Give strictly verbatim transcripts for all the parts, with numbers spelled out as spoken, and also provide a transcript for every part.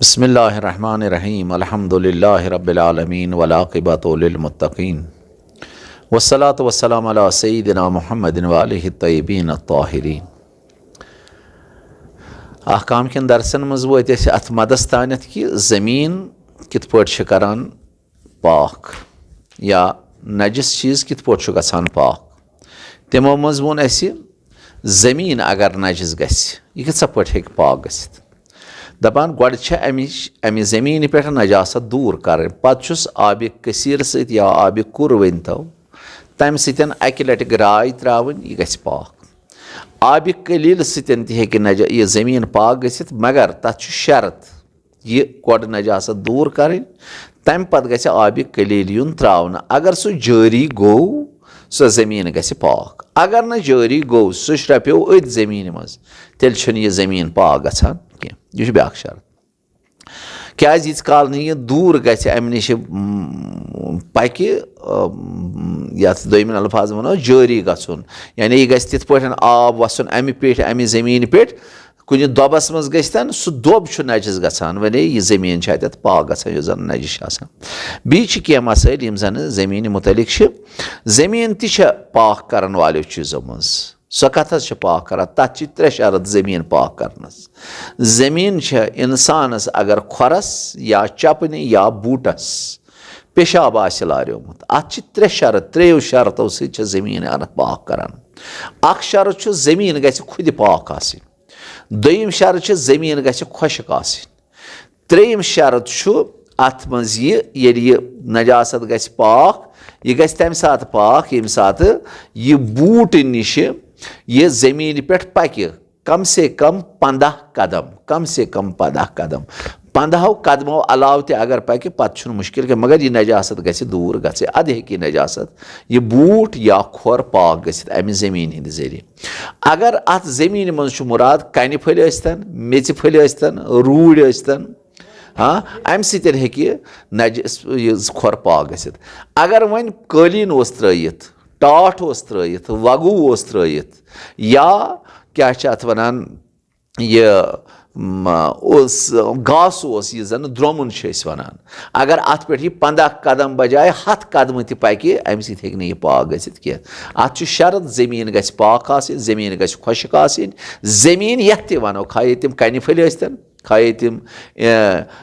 بسم اللہ الرحمن الرحیم۔ الحمد للہ رب العالمین، والعاقبۃ للمتقین، والصلاۃ والسلام علی سیدنا محمد و آلہ الطیبین الطاہرین۔ احکام کٮ۪ن درسن منٛز وٲتۍ أسۍ اتھ مدس تانٮ۪تھ کہِ زٔمیٖن کِتھ پٲٹھۍ چھِ کران پاک یا نجس چیٖز کِتھ پٲٹھۍ چھُ گژھان پاک۔ تِمو منٛز ووٚن اَسہِ، زٔمیٖن اگر نجس گژھِ، یہِ کِتھ پٲٹھۍ ہیٚکہِ پاک گٔژھِتھ؟ دَپان، گۄڈٕ چھےٚ اَمِچ، اَمہِ زٔمیٖنہِ پٮ۪ٹھ نجاست دوٗر کَرٕنۍ، پَتہٕ چھُس آبِ کثیٖر سۭتۍ یا آبِ کُر ؤنۍتو، تَمہِ سۭتۍ اَکہِ لَٹہِ گرٛاے ترٛاوٕنۍ، یہِ گژھِ پاک۔ آبِ قلیٖل سۭتۍ تہِ ہیٚکہِ نجا-، یہِ زٔمیٖن پاک گٔژھِتھ، مگر تَتھ چھُ شرط، یہِ گۄڈٕ نجاست دوٗر کَرٕنۍ، تَمہِ پَتہٕ گژھِ آبِ قلیٖل یُن ترٛاونہٕ۔ اگر سُہ جٲری گوٚو، سۄ زٔمیٖن گژھِ پاک۔ اگر نہٕ جٲری گوٚو، سُہ شرٛپیو أتھۍ زٔمیٖنہِ منٛز، تیٚلہِ چھُنہٕ یہِ زٔمیٖن پاک گژھان کینٛہہ۔ یہِ چھُ بیٛاکھ شرط۔ کیٛازِ ییٖتِس کال نہٕ یہِ دوٗر گژھِ اَمہِ نِش، م، پَکہِ، م، یَتھ دوٚیمٮ۪ن الفاظن وَنو جٲری گژھُن، یعنی یہِ گژھِ تِتھ پٲٹھۍ آب وَسُن اَمہِ پیٚٹھۍ، اَمہِ زٔمیٖنہِ پٮ۪ٹھ، کُنہِ دۄبَس منٛز گٔژھتَن، سُہ دۄب چھُ نجس گژھان، وَنے یہِ زٔمیٖن چھِ اَتٮ۪تھ پاک گژھان، یُس زَن نجس چھِ آسان۔ بیٚیہِ چھِ کینٛہہ مسٲیِل یِم زَن زٔمیٖنہِ مُتعلِق چھِ۔ زٔمیٖن تہِ چھےٚ پاک کَرَن والیو چیٖزو منٛز۔ سۄ کَتھ حظ چھِ پاک کَران؟ تَتھ چھِ ترٛےٚ شرط زٔمیٖن پاک کَرنَس۔ زٔمیٖن چھےٚ اِنسانَس اگر کھۄرَس یا چَپنہِ یا بوٗٹَس پیشاب آسہِ لاریومُت، اَتھ چھِ ترٛےٚ شرط، ترٛیٚیو شرطو سۭتۍ چھےٚ زٔمیٖن اَنَتھ پاک کَران۔ اَکھ شرط چھُ زٔمیٖن گژھِ خۄدِ پاک آسٕنۍ۔ دوٚیِم شرط چھِ زٔمیٖن گژھِ خۄشٕک آسٕنۍ۔ ترٛیٚیِم شرط چھُ اَتھ منٛز یہِ، ییٚلہِ یہِ نجاست گژھِ پاک، یہِ گژھِ تَمہِ ساتہٕ پاک، ییٚمہِ ساتہٕ یہِ بوٗٹہٕ نِشہِ یہِ زٔمیٖنہِ پٮ۪ٹھ پَکہِ کم سے کم پنٛداہ قدم، کم سے کم پنٛداہ قدم۔ پنٛداہو قدمو علاوٕ تہِ اگر پَکہِ، پَتہٕ چھُنہٕ مُشکِل کینٛہہ، مگر یہِ نجاست گژھِ دوٗر گژھِ، اَدٕ ہیٚکہِ یہِ نجاست، یہِ بوٗٹھ یا کھۄر پاک گٔژھِتھ اَمہِ زٔمیٖنہِ ہِنٛدِ ذٔریعہٕ۔ اگر اَتھ زٔمیٖنہِ منٛز چھُ مُراد کَنہِ پھٔلۍ ٲسۍتَن، میٚژِ پھٔلۍ ٲسۍتَن، روٗڑۍ ٲسۍتَن، ہاں، اَمہِ سۭتۍ ہیٚکہِ یہِ نجس، یہِ کھۄر پاک گٔژھِتھ۔ اگر وۄنۍ قٲلیٖن اوس ترٛٲیِتھ، ٹاٹھ اوس ترٛٲیِتھ، وَگُو اوس ترٛٲیِتھ، یا کیٛاہ چھِ اَتھ وَنان، یہِ، م، اوس، گاسہٕ اوس، یہِ زَن درٛمُن چھِ أسۍ وَنان، اگر اَتھ پٮ۪ٹھ یہِ پنٛداہ قدم بجایہِ ہَتھ قدمہٕ تہِ پَکہِ، اَمہِ سۭتۍ ہیٚکہِ نہٕ یہِ پاک گٔژھِتھ کینٛہہ۔ اَتھ چھُ شرط، زٔمیٖن گژھِ پاک آسٕنۍ، زٔمیٖن گژھِ خۄشٕک آسٕنۍ۔ زٔمیٖن یَتھ تہِ وَنو، خواہ ییٚتہِ تِم کَنہِ پھٔلۍ ٲسۍتَن، خواہ ییٚتہِ تِم، اے،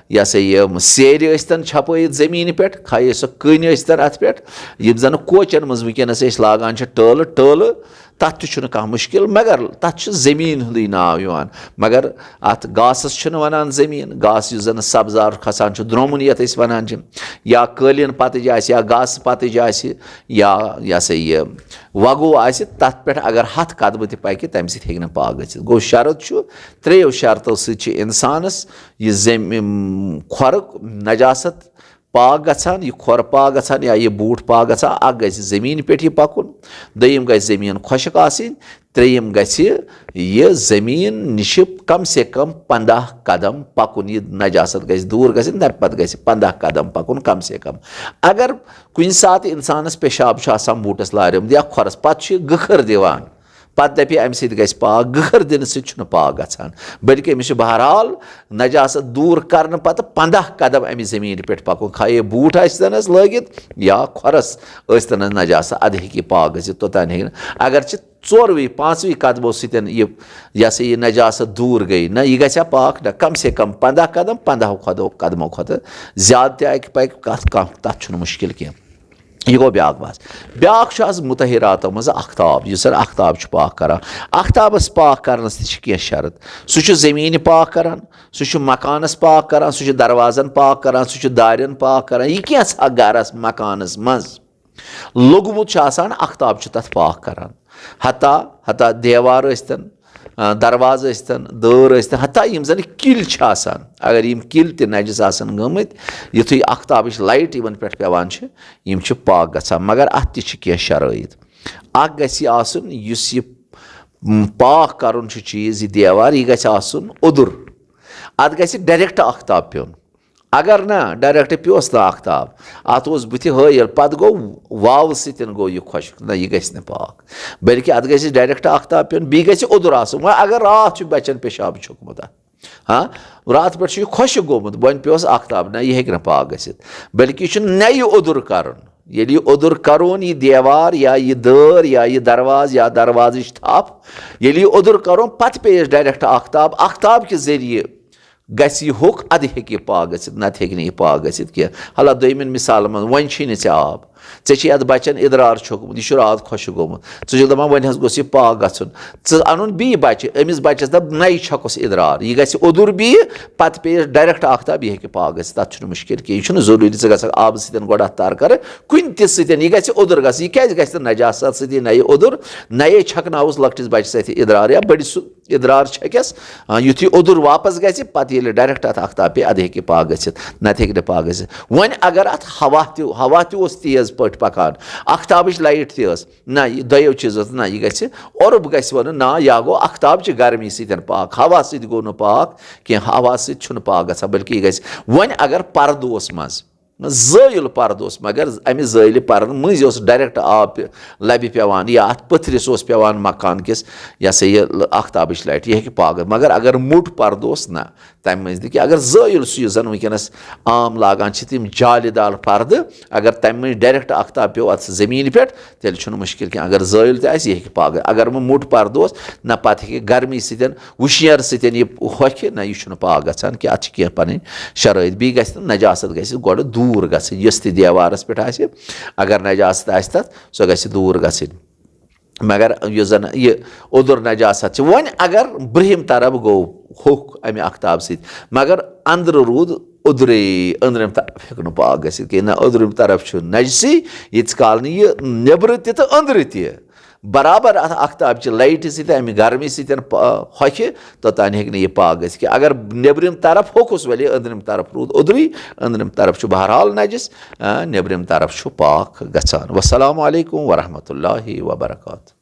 یہِ ہسا یہِ سیرِ ٲسۍتَن چھپٲیِتھ زٔمیٖنہِ پٮ۪ٹھ، خواہ یہِ سۄ کٔنۍ ٲسۍتَن اَتھ پٮ۪ٹھ، یِم زَن کوچَن منٛز وٕنکیٚنَس أسۍ لاگان چھِ ٹٲلہٕ، ٹٲلہٕ، تَتھ تہِ چھُنہٕ کانٛہہ مُشکِل، مگر تَتھ چھُ زٔمیٖن ہُنٛدُے ناو یِوان۔ مگر اَتھ گاسَس چھِنہٕ وَنان زٔمیٖن، گاسہٕ یُس زَن سبزار کھسان چھُ، درٛمُن یَتھ أسۍ وَنان چھِ، یا قٲلیٖن پَتٕج آسہِ، یا گاسہٕ پَتٕج آسہِ، یا یہِ ہسا یہِ وَگُو آسہِ، تَتھ پٮ۪ٹھ اگر ہَتھ قدمہٕ تہِ پَکہِ، تَمہِ سۭتۍ ہیٚکہِ نہٕ پاک گٔژھِتھ۔ گوٚو، شرط چھُ، ترٛیٚیو شرطو سۭتۍ چھِ اِنسانَس یہِ زٔمۍ-، کھۄرُک نجاست پاک گژھان، یہِ کھۄر پاک گژھان یا یہِ بوٗٹھ پاک گژھان۔ اَکھ گژھِ زٔمیٖنہِ پٮ۪ٹھ یہِ پَکُن، دوٚیِم گژھِ زٔمیٖن خۄشٕک آسٕنۍ، ترٛیٚیِم گژھِ یہِ زٔمیٖن نِشہِ کم سے کم پنٛداہ قدم پَکُن، یہِ نجاست گژھِ دوٗر گژھٕنۍ، تَمہِ پَتہٕ گژھِ پنٛداہ قدم پَکُن کم سے کم۔ اگر کُنہِ ساتہٕ اِنسانَس پیشاب چھُ آسان بوٗٹَس لاریومُت یا کھۄرَس، پَتہٕ چھُ یہِ گٕکھٕر دِوان، پَتہٕ دَپہِ اَمہِ سۭتۍ گژھِ پاک، گٕکھٕر دِنہٕ سۭتۍ چھُنہٕ پاک گژھان، بلکہِ أمِس چھُ بہرحال نجاست دوٗر کرنہٕ پَتہٕ پنٛداہ قدم اَمہِ زٔمیٖنہِ پٮ۪ٹھ پَکُن، خواہ یہِ بوٗٹھ آسہِ تَنَس لٲگِتھ یا کھۄرَس ٲسۍ تَنَس نجاست، اَدٕ ہیٚکہِ یہِ پاک گٔژھِتھ، توٚتام ہیٚکہِ نہٕ۔ اگر چھِ ژوروٕے پانٛژوٕے قدمو سۭتۍ یہِ، یہِ ہسا یہِ نجاست دوٗر گٔے، نہ یہِ گژھِ ہا پاک، نہ، کم سے کم پنٛداہ قدم، پنٛداہو کھۄتہٕ، قدمو کھۄتہٕ زیادٕ تہِ اَکہِ پَکہِ کَتھ کانٛہہ، تَتھ چھُنہٕ مُشکِل کینٛہہ۔ یہِ گوٚو بیٛاکھ بحث۔ بیٛاکھ چھُ آز مُطہِراتو منٛز اختاب، یُس زَن اختاب چھُ پاک کران۔ اختابَس پاک کرنَس تہِ چھِ کینٛہہ شرط۔ سُہ چھُ زٔمیٖنہِ پاک کران، سُہ چھُ مکانَس پاک کران، سُہ چھُ دروازَن پاک کران، سُہ چھُ دارٮ۪ن پاک کران۔ یہِ کینٛژھا گرَس، مکانَس منٛز لوٚگمُت چھُ آسان، اختاب چھُ تَتھ پاک کران۔ حتیٰ، حتیٰ دیوار ٲسۍتَن، آ، دروازٕ ٲسۍتَن، دٲر ٲسۍتَن، حتیٰ یِم زَن کِلۍ چھِ آسان، اگر یِم کِلۍ تہِ نجس آسَن گٔمٕتۍ، یُتھُے اختابٕچ لایٹ یِمَن پٮ۪ٹھ پٮ۪وان چھِ، یِم چھِ پاک گژھان۔ مگر اَتھ تہِ چھِ کینٛہہ شرٲیِط۔ اَکھ گژھِ یہِ آسُن، یُس یہِ، م، پاک کَرُن چھُ چیٖز، یہِ دیوار، یہِ گژھِ آسُن اوٚدُر۔ اَتھ گژھِ ڈایریکٹ اختاب پیوٚن۔ اگر نہ، ڈایریکٹ پیوس نہٕ آختاب، اتھ اوس بٕتھِ حٲیِل، پتہٕ گوٚو واوٕ سۭتۍ گوٚو یہِ خۄشک، نہ، یہِ گژھِ نہٕ پاک، بلکہِ اتھ گژھِ ڈایریکٹ آختاب پیوٚن، بیٚیہِ گژھِ اوٚدُر آسُن۔ وۄنۍ اگر راتھ چھُ بچن پیشاب چھوٚکمُت اتھ، ہاں، راتھ پٮ۪ٹھ چھُ یہِ خۄشک گوٚمُت، وۄنۍ پیوس آختاب، نہ، یہِ ہیٚکہِ نہٕ پاک گٔژھِتھ، بلکہِ یہِ چھُ نیہِ اوٚدُر کرُن۔ ییٚلہِ یہِ اوٚدُر کرون، یہِ دیوار یا یہِ دٲر یا یہِ دروازٕ یا دروازٕچ تھپھ، ییٚلہِ یہِ اوٚدُر کرون، پتہٕ پیٚیہِ اَسہِ direct آختاب، آختاب کہِ ذٔریعہٕ گژھِ یہِ ہوٚکھ، اَدٕ ہیٚکہِ یہِ پاک گٔژھِتھ، نتہٕ ہیٚکہِ نہٕ یہِ پاک گٔژھِتھ کینٛہہ۔ حالا دوٚیمٮ۪ن مثالن منٛز، وۄنۍ چھُے نہٕ ژےٚ آب، ژےٚ چھُے اَتھ بچن اِدرار چھوٚکمُت، یہِ چھُ راتھ خۄشک گوٚمُت، ژٕ چھُکھ دَپان وۄنۍ حظ گوٚژھ یہِ پاک گژھُن، ژٕ اَنُن بیٚیہِ بچہِ، أمِس بچس دَپ نَیہِ چھَکُس اِدرار، یہِ گژھِ اوٚدُر بیٚیہِ، پتہٕ پیٚیہِ direct آختاب، یہِ ہیٚکہِ پاک گٔژھِتھ، تَتھ چھُنہٕ مُشکِل کینٛہہ، یہِ چھُنہٕ ضروٗری ژٕ گژھکھ آبہٕ سۭتۍ گۄڈٕ اَتھ تَر کَرٕ، کُنہِ تہِ سۭتۍ یہِ گژھِ اوٚدُر گژھُن، یہِ کیٛازِ گژھِ نہٕ نجاست سۭتی نَیہِ اوٚدُر، نَیے چھَکناوُس لۄکٹِس بچس اَتھِ اِدرار یا بٔڑِس سُہ اِدرار چھَکٮ۪س، آ، یُتھ یہِ اوٚدُر واپس گژھِ، پتہٕ ییٚلہِ direct اَتھ آختاب پیٚیہِ، اَدٕ ہیٚکہِ یہِ پاک گٔژھِتھ، نتہٕ ہیٚکہِ نہٕ پاک گٔژھِتھ۔ وۄنۍ اگر اَتھ ہوا تہِ، ہوا تہِ اوس تیز پٲٹھۍ پکان، آختابٕچ light تہِ ٲس، نہ، یہِ دۄیو چیٖزو، نہ، یہِ گژھِ، عرب گژھِ وَنُن، نہ، یا گوٚو آختابچہِ گرمی سۭتۍ پاک، ہوا سۭتۍ گوٚو نہٕ پاک کینٛہہ، ہوا سۭتۍ چھُنہٕ پاک گژھان، بلکہِ یہِ گژھِ۔ وۄنۍ اگر پردٕ اوس منٛز، زٲیُل پردٕ اوس، مگر اَمہِ زٲیلہِ پردٕ مٔنٛزۍ اوس direct آب پہِ-، لبہِ پٮ۪وان، یا اَتھ پٔتھرِس اوس پٮ۪وان مکان کِس، یہِ ہسا یہِ، آختابٕچ light، یہِ ہیٚکہِ پاک گٔژھِتھ۔ مگر اگر موٚٹ پردٕ اوس، نہ، تَمہِ مٔنٛزۍ نہٕ کینٛہہ۔ اگر زٲیُل سُہ، یُس زَن وٕنکیٚنَس عام لاگان چھِ، تِم جالہِ دار پردٕ، اگر تَمہِ مٔنٛزۍ direct آختاب پیوٚو اَتھ زٔمیٖنہِ پٮ۪ٹھ، تیٚلہِ چھُنہٕ مُشکِل کینٛہہ۔ اگر زٲیُل تہِ آسہِ، یہِ ہیٚکہِ پاک گٔژھِتھ۔ اگر وۄنۍ موٚٹ پردٕ اوس، نہ، پَتہٕ ہیٚکہِ گرمی سۭتۍ، وُشنیر سۭتۍ یہِ ہۄکھِ، نہ، یہِ چھُنہٕ پاک گژھان کینٛہہ۔ اَتھ چھِ کینٛہہ پَنٕنۍ شرٲیط۔ بیٚیہِ گژھِ نہٕ، نجاست گژھِ گۄڈٕ دوٗر گژھٕنۍ، یۄس تہِ دیوارَس پٮ۪ٹھ آسہِ، اگر نجاست آسہِ تَتھ، سۄ گژھِ دوٗر گژھٕنۍ۔ مگر یُس زَن یہِ اوٚدُر نجاست چھِ، وۄنۍ اگر برٛہِم طرف گوٚو ہوٚکھ اَمہِ آختاب سۭتۍ، مگر أنٛدرٕ روٗد اوٚدرُے، أنٛدرِم طرف ہیوٚک نہٕ پاک گٔژھِتھ کینٛہہ، نہ، أنٛدرِم طرف چھُ نجسی، ییٖتِس کال نہٕ یہِ نیٚبرٕ تہِ تہٕ أنٛدرٕ تہِ برابر اَتھ آختابچہِ لایٹہِ سۭتۍ، اَمہِ گرمی سۭتۍ پا-، ہۄکھِ، توٚتام ہیٚکہِ نہٕ یہِ پاک گٔژھِتھ کینٛہہ۔ اگر نیٚبرِم طرف ہوٚکھُس، ؤلِو، أنٛدرِم طرف روٗد اوٚدرُے، أنٛدرِم طرف چھُ بہرحال نجس، آ، نیٚبرِم طرف چھُ پاک گژھان۔ والسلام علیکم ورحمۃ اللہ وبرکاتہ۔